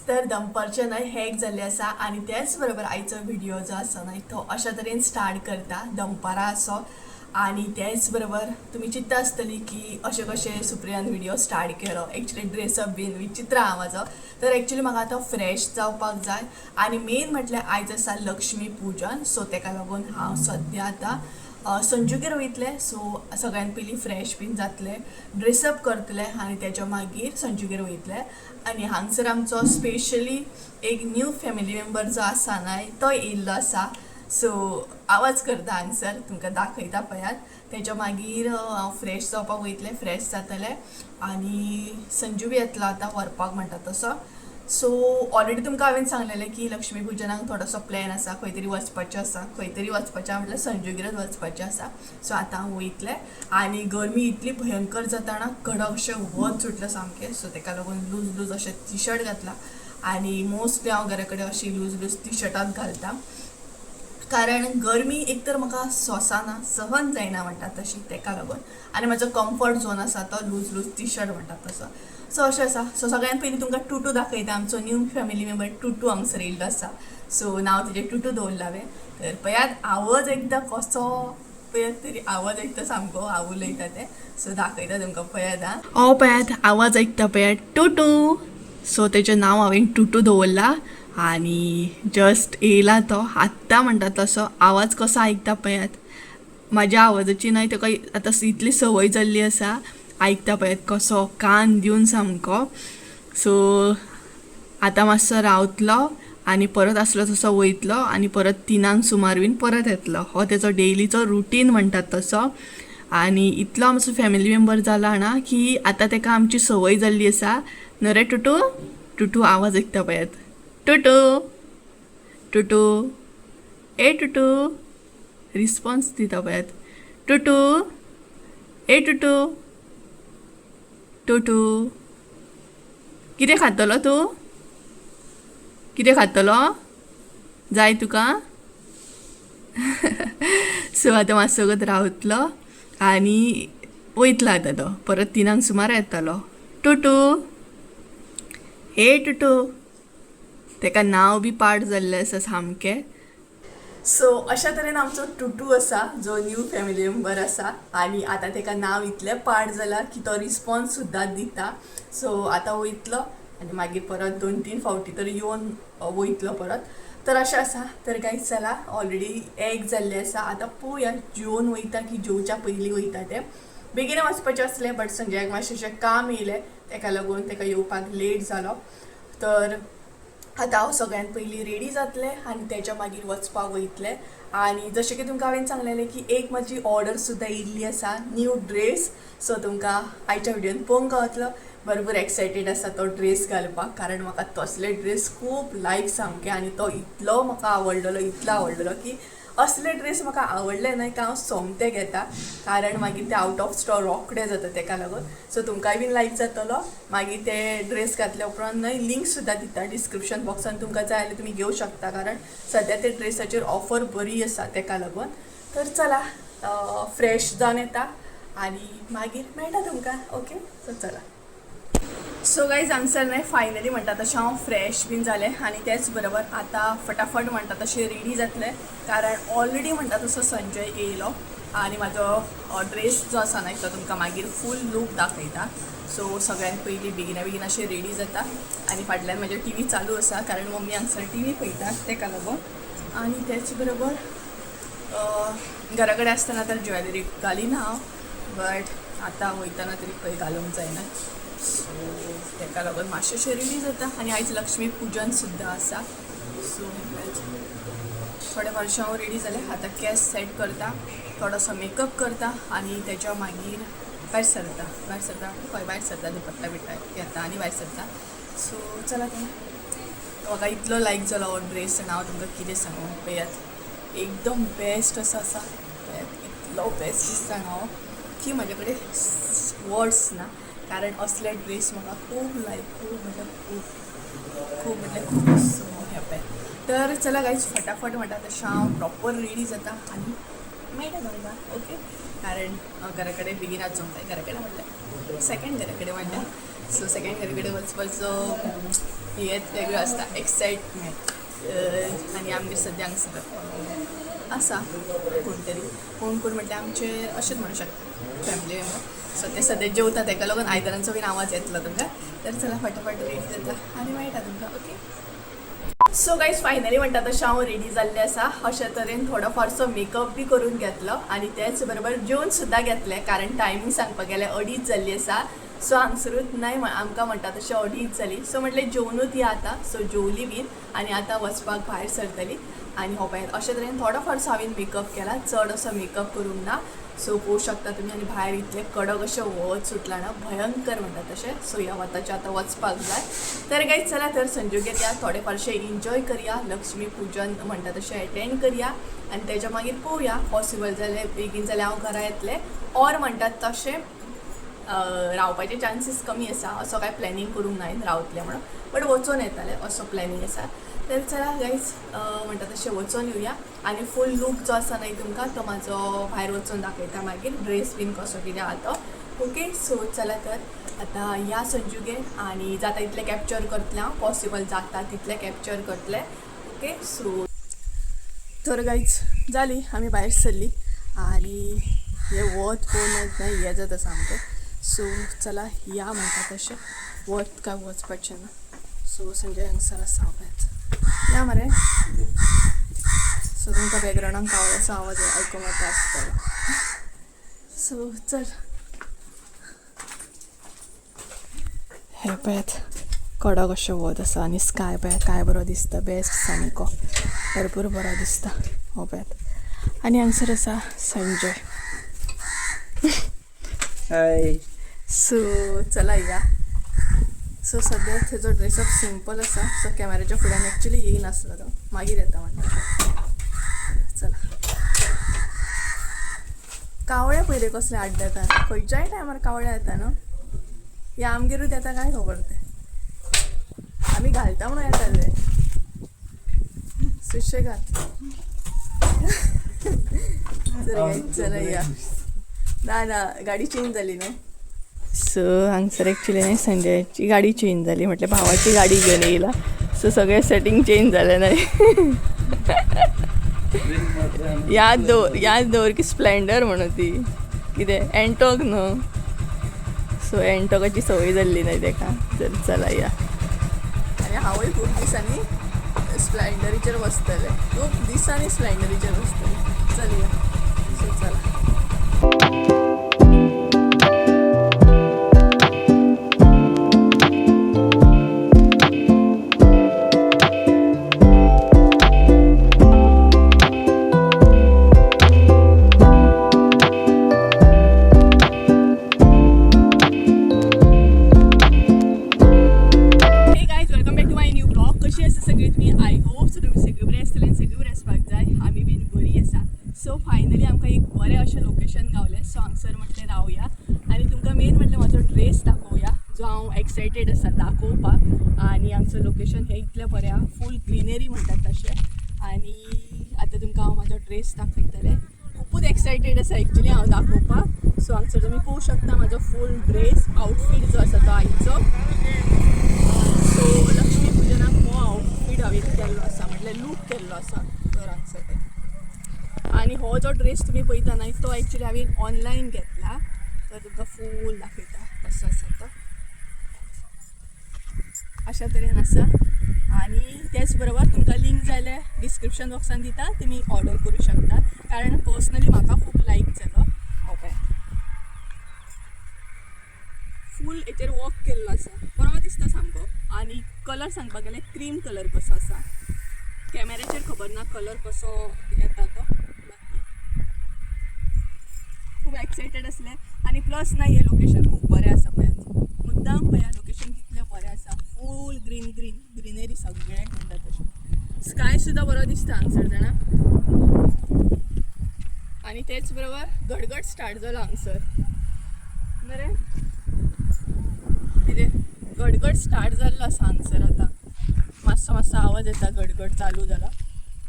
तर दनपारचें न्हय हेक जाल्लें आसा आनी तेच बरोबर आयचो व्हिडियो जो आसा न्हय तो अशा तरेन स्टार्ट करता दनपारां असो. आनी तेच बरोबर तुमी चिंत्ता आसतली की अशें कशें सुप्रियान व्हिडियो स्टार्ट केलो, एक्चुली ड्रेसअप बीन विचित्र आहा म्हाजो. तर एक्चुली म्हाका आतां फ्रेश जावपाक जाय आनी मेन म्हटल्यार आयज आसा लक्ष्मी पुजन. सो तेका लागून हांव सद्या आतां संजूगेर वयतलें. सो सगळ्यान पयलीं फ्रेश बीन जातलें, ड्रेसअप करतलें आनी तेच्या मागीर संजूगेर वयतलें. आनी हांगसर आमचो स्पेशली एक न्यू फॅमिली मेंबर जो आसा न्हय तो येयल्लो आसा. सो आवाज करता हांगसर, तुमकां दाखयता पळयात. तेच्या मागीर हांव फ्रेश जावपाक वयतलें, फ्रेश जातलें आनी संजू बी येतलो आतां व्हरपाक म्हणटा तसो. सो ऑलरेडी तुमकां हांवें सांगलेलें की लक्ष्मी पुजनाक थोडोसो प्लॅन आसा, खंय तरी वचपाचें आसा. खंय तरी वचपाचें म्हटल्यार संजूगेरच वचपाचें आसा. सो आतां हांव वयतलें. आनी गरमी इतली भयंकर जाता ना, कडक अशें वत सुटलां सामकें. सो तेका लागून लूज लूज अशें टी शर्ट घातलां आनी मोस्टली हांव घरा कडेन अशी लूज लूज टी शर्टात घालता, कारण गरमी एक तर म्हाका सोंसना, सहन जायना म्हणटा तशी, तेका लागून. आनी म्हाजो कम्फर्ट झोन आसा तो लूज लूज टी शर्ट म्हणटा तसो. सो अशें आसा. सो सगळ्यान पयलीं तुमकां टुटू दाखयता. आमचो न्यू फॅमिली मेंबर टुटू हांगसर येयल्लो आसा. सो नांव तेजें टुटू दवरलां हांवें. तर पळयात आवाज एकदां कसो, पळयात तरी आवाज आयकता सामको हांव उलयता तें. सो दाखयता तुमकां, पळयात आं. हो पळयात आवाज आयकता, पळयात, टुटू. सो तेजें नांव हांवें टुटू दवरलां आनी जस्ट येयला तो आत्तां म्हणटा तसो. आवाज कसो आयकता पळयात. म्हाज्या आवाजाची न्हय ताका आतां इतली संवय जाल्ली आसा, आयकता पळयात कसो कान दिवन सामको. सो आतां मातसो रावतलो आनी परत आसलो तसो वयतलो आनी परत 3क सुमार बीन परत येतलो. हो तेजो डेलीचो रुटीन म्हणटात तसो. आनी इतलो आमचो फॅमिली मेंबर जाला ना की आतां ताका आमची संवय जाल्ली आसा. न्हय रे टुटू? टुटू आवाज आयकता पळयात. टुटू टुटू ए टुटू, रिस्पॉन्स दिता पळयात. टुटू ए टुटू टुटू, कितें खातलो तूं? कितें खातलो जाय तुका? सो आतां मातसो वगत रावतलो आनी वयतलो. आतां तो परत 3क सुमार येतलो. टुटू ए टुटू, तेका नांव बी पाड जाल्लें आसा सामकें. सो अशा तरेन आमचो टुटू आसा जो न्यू फॅमिली मेंबर आसा आनी आतां तेका नांव इतलें पाड जालां की तो रिस्पॉन्स सुद्दां दिता. सो आतां वयतलो आनी मागीर परत 2-3 फावटी तर येवन वयतलो परत. तर अशें आसा. तर गायज चला, ऑलरेडी 1 जाल्लें आसा. आतां पळोवया जेवन वयता की जेवच्या पयलीं वयता तें. बेगीन वचपाचें आसलें बट संजयाक मातशें अशें काम येयलें, तेका लागून तेका येवपाक लेट जालो. तर आतां हांव सगळ्यान पयलीं रेडी जातलें आनी तेच्या मागीर वचपाक वयतलें. आनी जशें की तुमकां हांवें सांगलेलें की एक म्हाजी ऑर्डर सुद्दां येयल्ली आसा, न्यू ड्रेस. सो तुमकां आयच्या व्हिडियोन पळोवंक गावतलो. भरपूर एक्सायटेड आसा तो ड्रेस घालपाक, कारण म्हाका तसले ड्रेस खूब लायक सामके. आनी तो इतलो म्हाका आवडलेलो, इतलो आवडलेलो की असले ड्रेस म्हाका आवडले न्हय काय हांव सोमते घेता, कारण मागीर ते आवट ऑफ स्टॉक रोखडे जाता तेका लागून. सो तुमकांय बीन लायक जातलो. मागीर ते ड्रेस घातल्या उपरांत न्हय लिंक सुद्दां दिता डिस्क्रिप्शन बॉक्सान, तुमकां जाय जाल्यार तुमी घेवं शकता, कारण सद्या ते ड्रेसाचेर ऑफर बरी आसा तेका लागून. तर चला फ्रेश जावन येता आनी मागीर मेळटा तुमकां. ओके, सो चला. सो गायज, हांगसर न्हय फायनली म्हणटा तशें हांव फ्रेश बीन जालें आनी तेच बरोबर आतां फटाफट म्हणटा तशें रेडी जातलें, कारण ऑलरेडी म्हणटा तसो संजय येयलो आनी म्हाजो ड्रेस जो आसा न्हय तो तुमकां मागीर फूल लूक दाखयता. सो सगळ्यान पयलीं बेगिना बेगीन अशें रेडी जाता आनी फाटल्यान म्हाजे टी व्ही चालू आसा, कारण मम्मी हांगसर टी व्ही पळयता तेका लागून. आनी तेच बरोबर घरा कडेन आसतना तर ज्वेलरी घालिना हांव, बट आतां वयतना तरी खंय घालूंक जायना. सो तेका लागून मातशें रेडी जाता. आनी आयज लक्ष्मी पुजन सुद्दां आसा. सो थोडे मातशें हांव रेडी जालें, आतां केंस सेट करता, थोडोसो मेकअप करता आनी तेच्या मागीर भायर सरता. भायर सरता, हय भायर सरता, दुपट्टा बिट्टा घेता आनी भायर सरता. सो चला तर. म्हाका इतलो लायक जालो हो ड्रेस आनी हांव तुमकां कितें सांगूं. पळयात, एकदम बेस्ट असो आसा. पळयात, इतलो बेस्ट दिसता हांव की म्हाजे कडेन वर्ड्स ना, कारण असले ड्रेस म्हाका खूब लायक, खूब म्हटल्यार खूब, खूब म्हटल्यार खूब. सो हें पळय. तर चला गायज, फटाफट म्हणटा तशें हांव प्रॉपर रेडी जाता आनी मेळटा तुमकां. ओके, कारण घरा कडेन बेगीन वचूंक जाय. घरा कडेन म्हणल्यार सेकंड घरा कडेन म्हणल्यार. सो सेकंड घरा कडेन वचपाचो हेच वेगळो आसता, एक्सायटमेंट. आनी आमगेर सद्या हांगसर आसा कोण तरी, कोण कोण म्हटल्यार आमचे अशेंच म्हणू शकता फॅमिली मेंबर. सो ते सद्या जेवता, तेका लागून आयदनांचो बीन आवाज येतलो तुमकां. तर चला फटाफट रेडी जाता आनी मेळटा तुमकां. ओके, सो गायज, फायनली म्हणटा तशें हांव रेडी जाल्लें आसा. अशा तरेन थोडो फारसो मेकअप बी करून घेतलो आनी तेच बरोबर जेवन सुद्दां घेतलें, कारण टायमींग सांगपाक गेल्यार 2:30 जाल्ली आसा. सो हांगसरूच नाही आमकां म्हणटा तशें 2:30 जाली. सो म्हटलें जेवनूच या आतां. सो जेवली बीन आनी आतां वचपाक भायर सरतली. आनी हो पळयात, अशे तरेन थोडो फारसो हांवें मेकअप केला, चड असो मेकअप करूंक ना. सो पळोवंक शकता तुमी. आनी भायर इतलें कडक अशें वत सुटलां ना, भयंकर म्हणटा तशें. सो ह्या वताचें आतां वचपाक जाय. तर गायज चला तर संजूगेर या, थोडे फारशे एन्जॉय करया, लक्ष्मी पुजन म्हणटा तशें एटेंड करया आनी तेज्या मागीर पळोवया, पॉसिबल जाल्यार बेगीन जाल्यार हांव घरा येतलें, ऑर म्हणटात तशें रावपाचे चान्सीस कमी आसा. असो कांय प्लॅनिंग करूंक ना रावतलें म्हणून, बट वचोन येतालें असो प्लॅनिंग आसा. तर चला गायज, म्हणटा तशें वचोन येवया. आनी फूल लूक जो आसा न्हय तुमकां तो म्हाजो भायर वचोन दाखयता मागीर, ड्रेस बीन कसो कितें आहा तो. ओके, सो चला तर आतां ह्या संजूगेर आनी जाता तितलें कॅप्चर करतलें हांव, पॉसिबल जाता तितलें कॅप्चर करतलें. ओके, सो तर गायज जाली, आमी भायर सरली आनी हें वत पळोवन न्हय हें जाता सामकें. सो चला या म्हणटा तशें, वत काय वचपाचें ना. सो संजय हांगसर आसा पळयात, या मरे. सो तुमकां बॅकग्रावंडान कावळ्याचो आवाज आयकूंक येता आसतलो. सो चल, हे पळयात, कडक अशें वत आसा आनी स्काय पळयात काय बरो दिसता, बेस्ट सामको भरपूर बरो दिसता. हो पळयात, आनी हांगसर आसा संजय. हाय. सो चला या. सो सद्या तेजो ड्रेसअप सिंपल आसा. सो कॅमेराच्या फुड्यान एक्चुली येयनासलो तो, मागीर येता म्हणटा. चला, कावळे पयले कसले आड्डेता, खंयच्याय टायमार कावळे येता न्हू, हे आमगेरूच येता काय खबर, ते आमी घालता म्हणून येता ते सुशेगाद. चल चला या. ना ना, गाडी चेंज जाली न्हू. सो हांगसर एक्चुली न्ही संजयाची गाडी चेंज जाली, म्हटल्यार भावाची गाडी घेवन येयला. सो सगळें सेटींग चेंज जालें न्हय. याद दवर, याद दवर की स्प्लेंडर म्हणून ती कितें एन्टॉक न्हू. सो एन्टॉकाची संवय जाल्ली न्हय तेका. चल चला या. आनी हांवूय खूब दिसांनी स्प्लेंडरीचेर बसतलें, खूब दिसांनी स्प्लेंडरीचेर बसतलें. चल या. सो चला. Hey guys, welcome back to my new vlog. कशी आसा सगळी तुमी? I hope so तुमी सगळी बरी आसतली आनी सगळी बरी आसपाक जाय. आमी बीन बरी आसा. सो फायनली आमकां एक बरें अशें लोकेशन गावलें. सो हांगसर म्हटलें रावया आनी तुमकां मेन म्हटल्यार म्हाजो ड्रेस दाखोवया, जो हांव एक्सायटेड आसा दाखोवपाक. आनी हांगसर लोकेशन हें इतलें बरें आहा, फूल ग्रिनरी म्हणटात तशें. आनी आतां तुमकां हांव म्हाजो ड्रेस दाखयतलें. खुबूच एक्सायटेड आसा एक्चुली हांव दाखोवपाक. सो हांगसर तुमी पळोवंक शकता म्हाजो फूल ड्रेस आउटफीट जो आसा तो आयचो. सो लक्ष्मी पुजनाक हो आउटफीट हांवें केल्लो आसा, म्हटल्यार लूक केल्लो आसा तर हांगसर ते. आनी हो जो ड्रेस तुमी पळयता न्हय तो एक्चुली हांवें ऑनलायन घेतला. तर तुमकां फूल दाखयता कसो आसा तो, अशा तरेन आसा. आनी तेच बरोबर तुमकां लिंक जाल्यार डिस्क्रिप्शन बॉक्सान दिता, तुमी ऑर्डर करूं शकता, कारण पर्सनली म्हाका खूब लायक जालो. ओके, फूल हेचेर वर्क केल्लो आसा, बरो दिसता सामको. आनी कलर सांगपाक गेल्यार क्रीम कलर कसो आसा, कॅमेऱ्याचेर खबर ना कलर कसो येता तो. बाकी खूब एक्सायटेड आसलें. आनी प्लस ना हें लोकेशन खूब बरें आसा पळयात, मुद्दाम पळया लोकेशन कितलें बरें आसा, फूल ग्रीन ग्रीन ग्रिनरी सगळ्याक म्हणटा तशें. स्काय सुद्दां बरो दिसता हांगसर जाणा. आनी तेच बरोबर गडगड स्टार्ट जालो हांगसर, बरें कितें गडगड स्टार्ट जाल्लो आसा हांगसर. आतां मातसो मातसो आवाज येता, गडगड चालू जाला.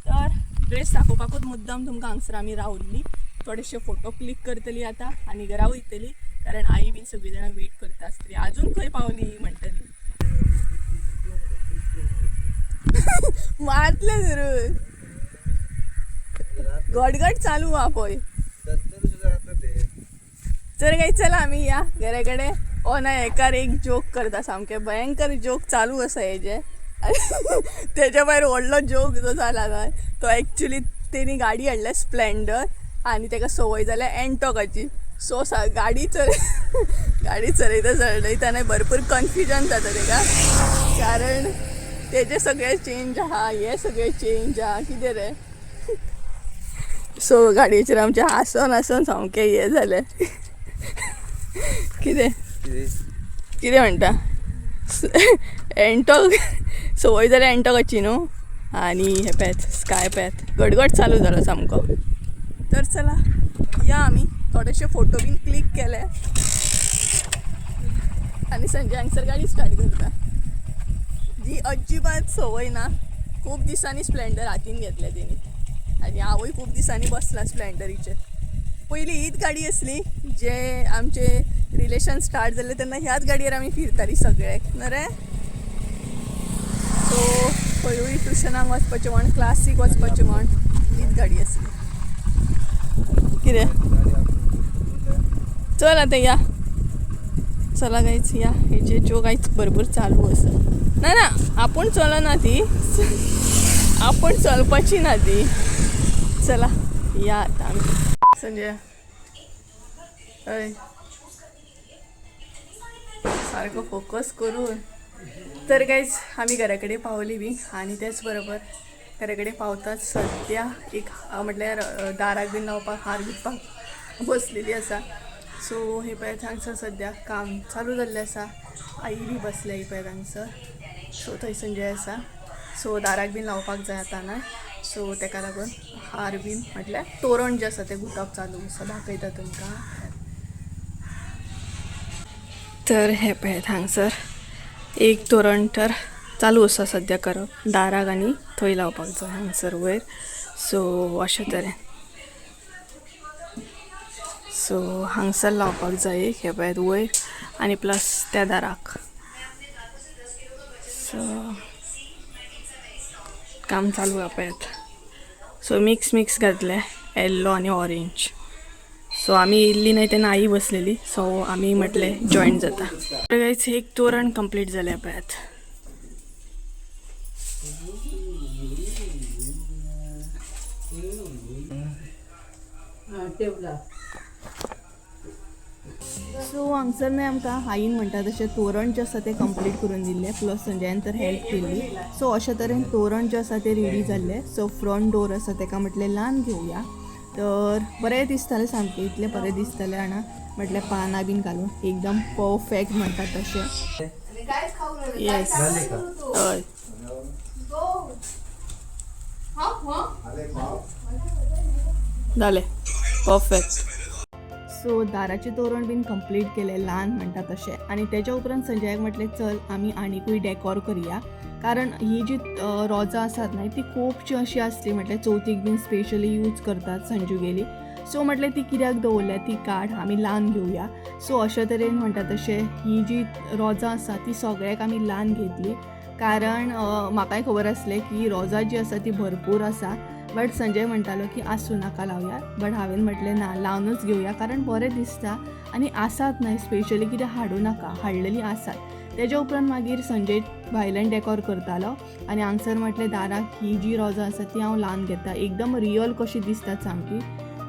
तर ड्रेस दाखोवपाकूच मुद्दाम तुमकां हांगसर आमी रावल्ली. थोडेशे फोटो क्लिक करतली आतां आनी घरा वयतली, कारण आई बीन सगळीं जाणां वेट करता आसतली, अजून खंय पावली म्हणटली. मारतले धरून. गडगड चालू हा पळय. तर काही चला आमी या घरा कडेन. ओ ना एकार एक जोक करता, सामके भयंकर जोक चालू आसा हेजे. तेच्या भायर व्हडलो जोक जो जाला न्हय तो एक्चुली तेणी गाडी हाडल्या स्प्लेंडर आनी तेका संवय जाल्या एन्टॉकाची. सो गाडी चलयता चलयता न्हय भरपूर कन्फ्युजन जाता तेका, कारण तेजे सगळे चेंज आहा, हे सगळे चेंज आहा, कितें रे. सो गाडयेचेर आमचें हांसोन हांसोन सामकें हें जालें. कितें कितें म्हणटा, एन्टॉक संवय जाल्या एन्टॉकाची न्हू. आनी हे पळयात स्काय पळयात, गडगड चालू जालो सामको. तर चला या आमी, थोडेशे फोटो बीन क्लिक केले आनी संजय हांगसर गाडी स्टार्ट करता, जी अजिबात संवय ना. खूब दिसांनी स्प्लेंडर हातीन घेतले तेणी आनी हांवूय खूब दिसांनी बसला स्प्लेंडरीचेर. पयलीं हीच गाडी आसली, जे आमचे रिलेशन स्टार्ट जाल्लें तेन्ना ह्याच गाडयेर आमी फिरतालीं सगळ्याक न्हय रे. सो खंयूय ट्युशनाक वचपाचें म्हण, क्लासीक वचपाचें म्हण, हीच गाडी आसली. कितें चल आतां या, चला गायच या. हेजे ज्यो कांयच भरपूर चालू आसा. ना ना आपूण चलना ती, आपूण चलपाची ना ती. चला या आतां आमी. संजय हय सारको फोकस करून. तर गायज आमी घरा कडेन पावली बी आनी तेच बरोबर घरा कडेन पावताच सद्या एक म्हटल्यार दाराक बीन लावपाक हार गुंथपाक बसलेली आसा. सो हे पळयात हांगसर सद्या काम चालू जाल्लें आसा. आई बी बसल्या ही पळयात हांगसर. सो थंय संजय आसा. सो दाराक बीन लावपाक जाय आतां न्हय, सो तेका लागून हार बीन म्हटल्यार तोरण जें आसा तें गुंथप चालू आसा. दाखयता तुमकां. तर हे पळयात हांगसर एक तोरण तर चालू आसा सद्या करप, दाराक आनी थंय लावपाक जाय हांगसर वयर. सो अशें तरेन सो हांगसर लावपाक जाय एक, हे पळयात वयर आनी प्लस त्या दाराक. सो काम चालू आहा पळयात. सो मिक्स मिक्स घातले येल्लो आनी ऑरेंज. सो आमी येयल्ली न्हय तेन्ना आई बसलेली, सो आमी म्हटलें जॉयन जाता. गायज एक तोरण कंप्लीट जालें पळयात. सो हांगसर न्हय आमकां आईन म्हणटा तशें तोरण जें आसा तें कंप्लीट करून दिल्लें, प्लस संजयान तर हेल्प केल्ली. सो अशे तरेन तोरण जें आसा तें रेडी जाल्लें. सो फ्रंट डोर आसा तेका म्हटलें ल्हान घेवया, तर बरें दिसतालें सामकें, इतलें बरें दिसतालें जाणा, म्हटल्यार पानां बीन घालून एकदम परफेक्ट म्हणटा तशें. येस हय जालें परफेक्ट. सो दाराचें तोरण बीन कंप्लीट केलें ल्हान म्हणटा तशें. आनी तेज्या उपरांत संजयाक म्हटलें चल आमी आनिकूय डेकोर करया, कारण ही जी रोजां आसात न्हय ती खुबशी अशी आसली, म्हटल्यार चवथीक बीन स्पेशली यूज करतात संजूगेली. सो म्हटलें ती कित्याक दवरल्या ती काड, आमी ल्हान घेवया. सो अशे तरेन म्हणटा तशें ही जी रोजां आसा ती सगळ्याक आमी ल्हान घेतली, कारण म्हाकाय खबर आसलें की रोजां जी आसा ती भरपूर आसा. बट संजय म्हणटालो की आसूं नाका लावया, बट हांवें म्हटलें ना लावनूच घेवया, कारण बरें दिसता आनी आसात न्हय स्पेशली कितें हाडूं नाका, हाडलेलीं आसात. तेज्या उपरांत मागीर संजय भायल्यान डेकोर करतालो आनी हांगसर म्हटलें दाराक ही जी रोजां आसा ती हांव लावन घेता, एकदम रियल कशी दिसतात सामकी.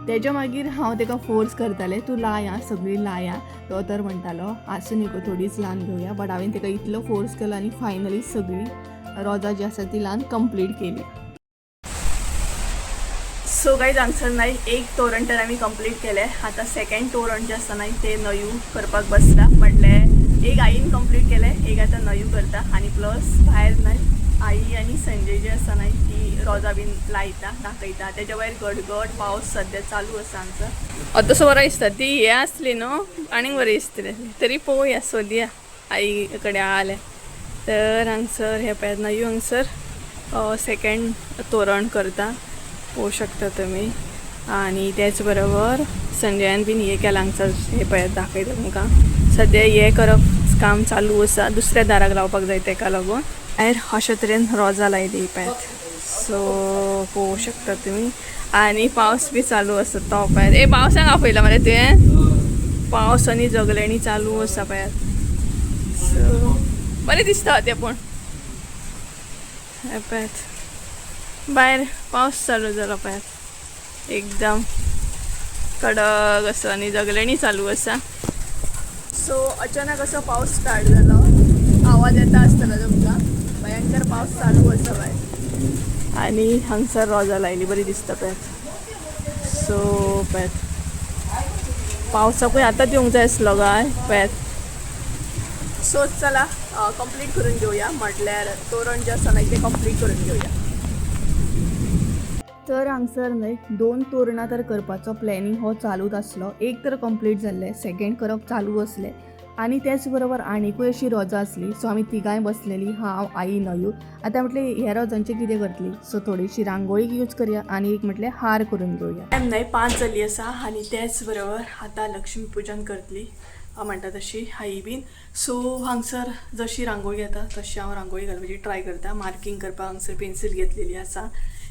तेज्या मागीर हांव तेका फोर्स करतालें तूं लाय आं, सगळीं लाय आं. तो तर म्हणटालो आसूं न्ही गो थोडीच लावन घेवया, बट हांवें तेका इतलो फोर्स केलो आनी फायनली सगळीं रोजां जी आसा ती लावन कंप्लीट केली. सो गायज हांगसर न्हय एक तोरण तर आमी कंप्लीट केलें. आतां सेकंड तोरण जें आसा न्हय तें नयू करपाक बसला. म्हटलें एक आईन कंप्लीट केलें, एक आतां नयू करता. आनी प्लस भायर न्हय आई आनी संजय जे आसा न्हय ती रोजां बीन लायता दाखयता. तेज्या भायर गडगड पावस सद्या चालू आसा हांगसर. आतां तसो बरो दिसता ती हें आसली न्हू आनीक बरी दिसतली, तरी पळोवया सोदया आई कडेन आल्या. तर हांगसर हे पळयात नयू हांगसर सेकंड तोरण करता, पळोवंक शकता तुमी. आनी तेच बरोबर संजयान बीन हे केलां हांगसर, हे पळयात दाखयता तुमकां. सद्या हे करप काम चालू आसा, दुसऱ्या दाराक लावपाक जाय तेका लागून. भायर अशे तरेन रोजां लायली पळयात. सो पळोवंक शकता तुमी. आनी पावस बी चालू आसा तो पळयात. ए पावसाक आपयला मरे तुवें? पावस आनी जगलेणी चालू आसा पळयात. सो बरें दिसता तें पूण. हे पळयात भायर पावस चालू जालो पळयात, एकदम कडक असो आनी जगलेणी चालू आसा. सो अचानक असो पावस स्टार्ट जालो, आवाज येता आसतलो तुमकां. भयंकर पावस चालू आसा भायर. आनी हांगसर रोजां लायली बरी दिसता पळयात. सो पळयात पावसाकूय आतांच येवंक जाय आसलो काय पळयात. सो चला कंप्लीट करून घेवया, म्हटल्यार तोरण जें आसा न्हय तें कंप्लीट करून घेवया. तर हांगसर न्हय 2 तोरणां तर करपाचो प्लॅनिंग हो चालूच आसलो. एक तर कंप्लीट जाल्लें, सेकेंड करप चालू आसलें. आनी तेच बरोबर आनिकूय अशी रोजां आसली. सो आमी तिगांय बसलेली, हांव, आई, नयू. आतां म्हटलें ह्या रोजांचें कितें करतली, सो थोडीशी रांगोळी यूज करया आनी एक म्हटलें हार करून घेवया. टायम न्हय 5 जाल्ली आसा आनी तेच बरोबर आतां लक्ष्मी पुजन करतली म्हणटा तशी आई बीन. सो हांगसर जशी रांगोळी येता तशी हांव रांगोळी घालपाची ट्राय करता. मार्कींग करपाक हांगसर पेन्सील घेतलेली आसा.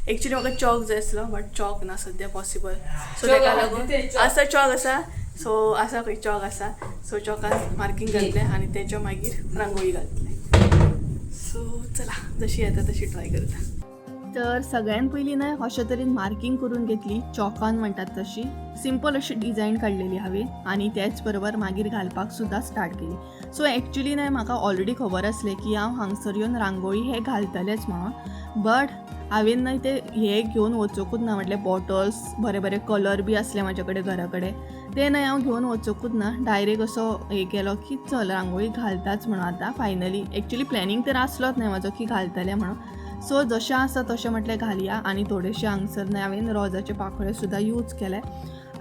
एक्चुली म्हाका चॉक जाय आसलो बट चॉक ना सद्या पॉसिबल. सो तेका लागून आसा चॉक आसा. सो आसा खंय चॉक आसा. सो चॉकान मार्कींग घातलें आनी तेच्या मागीर रांगोळी घातले. सो चला जशी येता तशी ट्राय करता. तर सगळ्यान पयलीं न्हय अशे तरेन मार्कींग करून घेतली चॉकान म्हणटात तशी सिंपल अशी डिजायन काडलेली हांवें आनी तेच बरोबर मागीर घालपाक सुद्दां स्टार्ट केली. सो एक्चुली न्हय म्हाका ऑलरेडी खबर आसलें की हांव हांगसर येवन रांगोळी हे घालतलेंच म्हणून, बट हांवें न्हय ते हे घेवन वचोकूच ना. म्हटल्यार बॉटल्स बरे बरे कलर बी आसले म्हाजे कडेन घरा कडेन, ते न्हय हांव घेवन वचोकूच ना. डायरेक्ट असो हे केलो की चल रांगोळी घालताच म्हणून. आतां फायनली एक्चुली प्लॅनिंग तर आसलोच न्हय म्हाजो की घालतलें म्हणून. सो जशें आसा तशें म्हटलें घालया. आनी थोडेशे हांगसर न्हय हांवें रोजाचे पाकळ्यो सुद्दां यूज केले.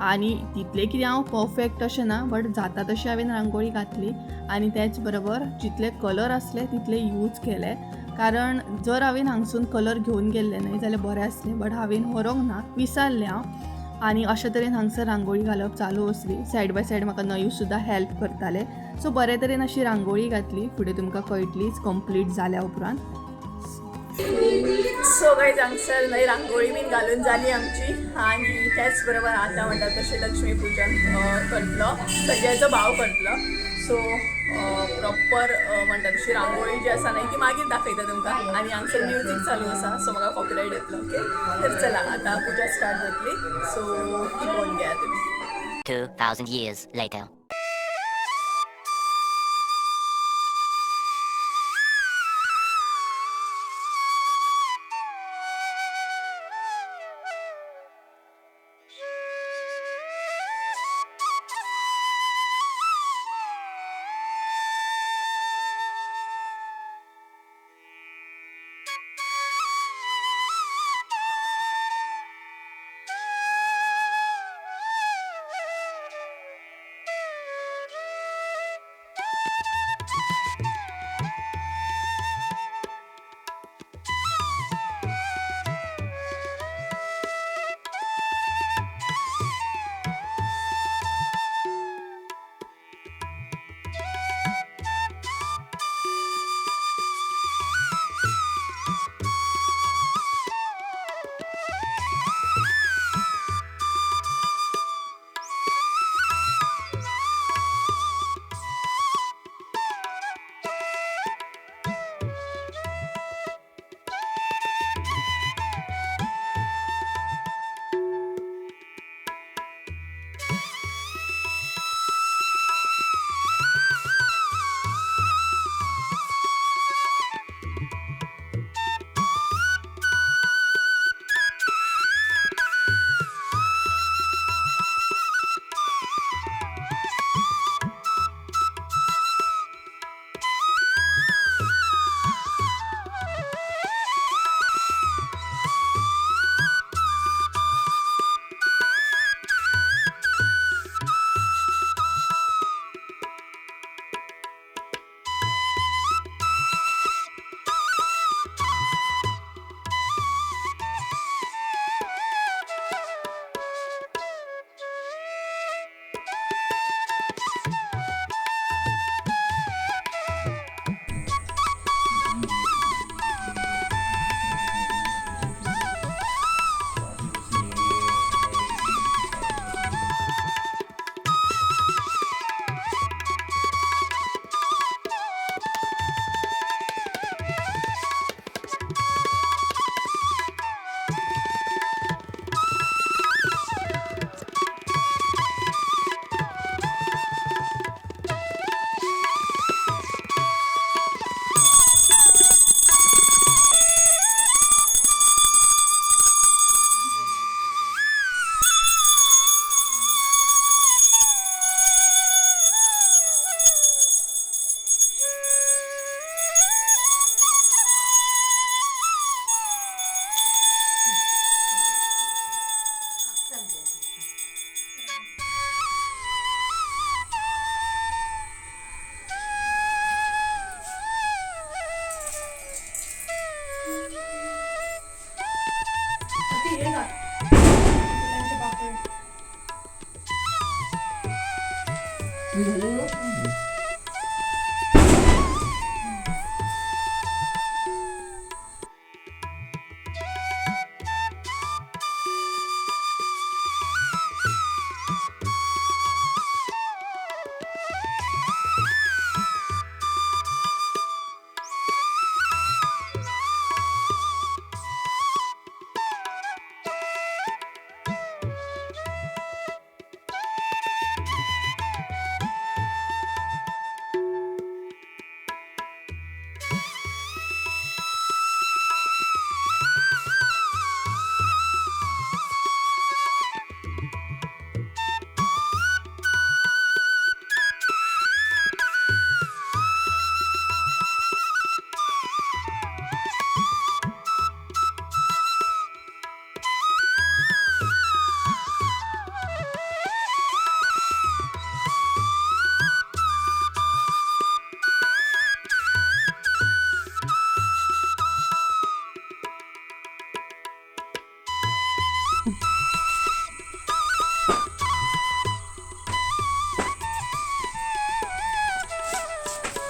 आनी तितलें कितें हांव परफेक्ट अशें ना, बट जाता तशी हांवें रांगोळी घातली. आनी तेच बरोबर जितले कलर आसले तितले यूज केले, कारण जर हांवें हांगसून कलर घेवन गेल्ले न्हय जाल्यार बरें आसलें, बट हांवें व्हरूंक ना, विसरलें हांव. आनी अशे तरेन हांगसर रांगोळी घालप चालू आसली. सायड बाय सायड म्हाका नयू सुद्दां हेल्प करताले. सो बरे तरेन अशी रांगोळी घातली. फुडें तुमकां कळटलीच कंप्लीट जाल्या उपरांत. सो गायज हांगसर न्हय रांगोळी बीन घालून जाली आमची. आनी त्याच बरोबर आतां म्हणटा तशें लक्ष्मी पुजन करतलो, संजयाचो भाव करतलो. सो प्रॉपर म्हणटा तशी रांगोळी जी आसा न्हय ती मागीर दाखयता तुमकां. आनी हांगसर म्युजीक चालू आसा, सो म्हाका कॉपिरायट येतलो. ओके, तर चला आतां पुजा स्टार्ट जातली. सो ती पळोवन घेया तुमी. 2000 years later.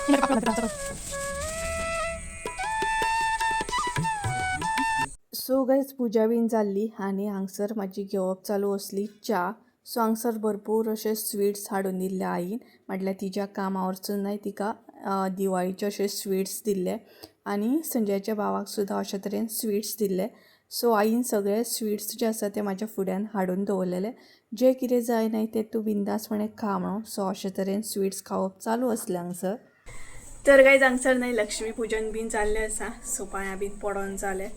सो गायज पुजा बीन जाल्ली आनी हांगसर म्हाजी घेवप चालू आसली च्या. सो हांगसर भरपूर अशे स्विट्स हाडून दिल्ले आईन, म्हटल्यार तिच्या कामार वचून नाय तिका दिवाळीचे अशे स्विट्स दिल्ले आनी संजयाच्या भावाक सुद्दां अशे तरेन स्विट्स दिल्ले. सो आईन सगळे स्विट्स जे आसा ते म्हाज्या फुड्यान हाडून दवरलेले, जे कितें जाय न्हय ते तूं बिंदासपणे खा म्हणून. सो अशे तरेन स्विट्स खावप चालू आसलें हांगसर. तर गायज हांगसर न्हय लक्ष्मी पूजन बीन जाल्लें आसा. सो पांयां बीन पडोन जालें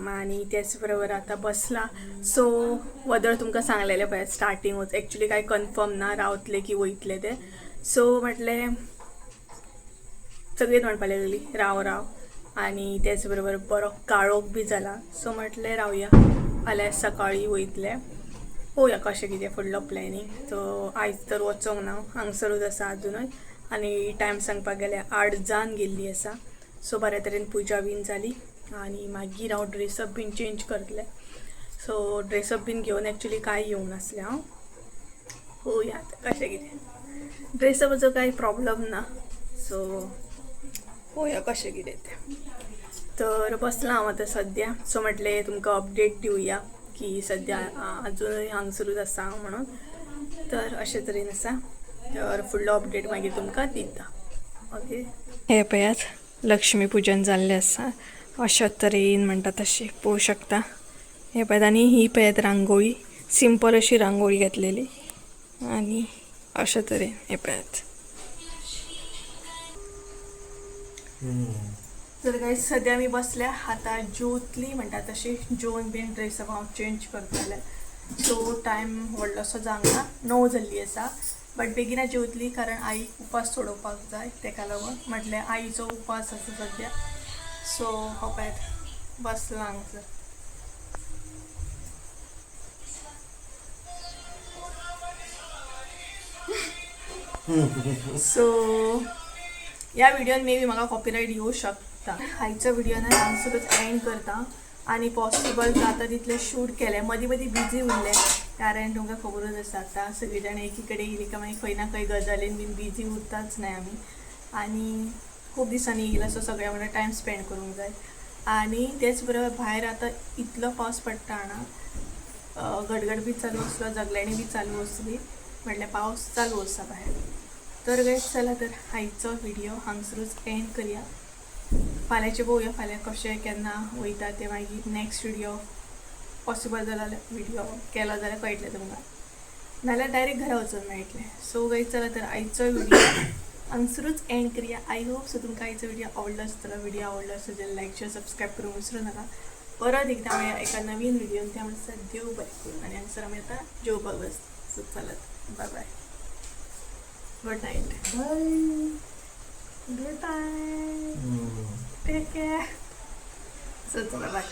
आनी तेच बरोबर आतां बसला. सो वदळ तुमकां सांगलेलें पळय स्टार्टिंगूच, एक्चुली कांय कन्फर्म ना रावतले की वयतले ते. सो म्हटलें सगळींच म्हणपाक लागली राव राव, आनी तेच बरोबर बरो काळोख बी जाला. सो म्हटलें रावया, फाल्यां सकाळीं वयतले, पळोवया कशें कितें फुडलो प्लॅनिंग. सो आयज तर वचोंक ना, हांगसरूच आसा आजुनूय. आनी टायम सांगपाक गेल्यार 8 जावन गेल्ली आसा. सो बऱ्या तरेन पुजा बीन जाली आनी मागीर हांव ड्रेसअप बीन चेंज करतलें. सो ड्रेसअप बीन घेवन एक्चुली कांय येवंक नासलें हांव. पळोवया आतां कशें कितें, ड्रेसअपाचो कांय प्रॉब्लम ना. सो पळोवया कशें कितें तें. तर बसलां हांव आतां सद्या. सो म्हटलें तुमकां अपडेट दिवया की सद्या अजुनूय हांगसरूच आसा हांव म्हणून. तर अशें तरेन आसा. तर फुडलो अपडेट मागीर तुमकां दिता. ओके, हे पळयात लक्ष्मी पूजन जाल्लें आसा अशा तरेन म्हणटा तशें पळोवंक शकता. हे पळयात, आनी ही पळयात रांगोळी, सिंपल अशी रांगोळी घेतलेली आनी अशा तरेन हे पळयात. तर गायज सद्या आमी बसल्या आतां जेवतली म्हणटा तशी, जेवन बीन ड्रेसअप हांव चेंज करतलें. सो टायम व्हडलोसो जावंक ना, 9 जाल्ली आसा. बट बेगिना जेवतली कारण आईक उपास सोडोवपाक जाय, तेका लागून म्हटलें आईचो उपास आसा सद्या. सो हो पळयात बसलां हांगसर. सो ह्या व्हिडियोन मे बी म्हाका कॉपीरायट येवं शकता. आयचो व्हिडियो न्हय हांगसरूच एंड करता आनी पॉसिबल जाता तितलें शूट केलें. मदीं मदीं बिजी उरलें कारण तुमकां खबरूच आसा आतां सगळीं जाणां एकी कडेन येयली काय मागीर खंय ना खंय गजालीन बीन बिजी उरताच न्हय आमी. आनी खूब दिसांनी येयला, सो सगळ्या वांगडा टायम स्पेंड करूंक जाय. आनी तेच बरोबर भायर आतां इतलो पावस पडटा जाणा, गडगड बी चालू आसलो, जगल्याणी बी चालू आसली, म्हटल्यार पावस चालू आसा भायर. तर गायज चला तर आयचो व्हिडियो हांगसरूच एंड करया. फाल्यांचें पळोवया, फाल्यां कशें केन्ना वयता तें मागीर नेक्स्ट व्हिडियो पॉसिबल जाल्यार व्हिडियो केलो जाल्यार कळटलें तुमकां, नाल्यार डायरेक्ट घरा वचून मेळटलें. सो गायज चला तर आयचो व्हिडियो हांगसरूच एंड करया. I hope so तुमकां आयचो व्हिडियो आवडलो आसतलो. व्हिडियो आवडलो आसत जाल्यार लायक शेअर सबस्क्रायब करूंक विसरूं नाका. परत एकदां मेळया एका नवीन व्हिडियोन, त्या म्हणसर देव बरें करूं. आनी हांगसर आमी आतां जेवपाक बसता. सो चलत bye bye, good night, good night, take care. So चला बाय.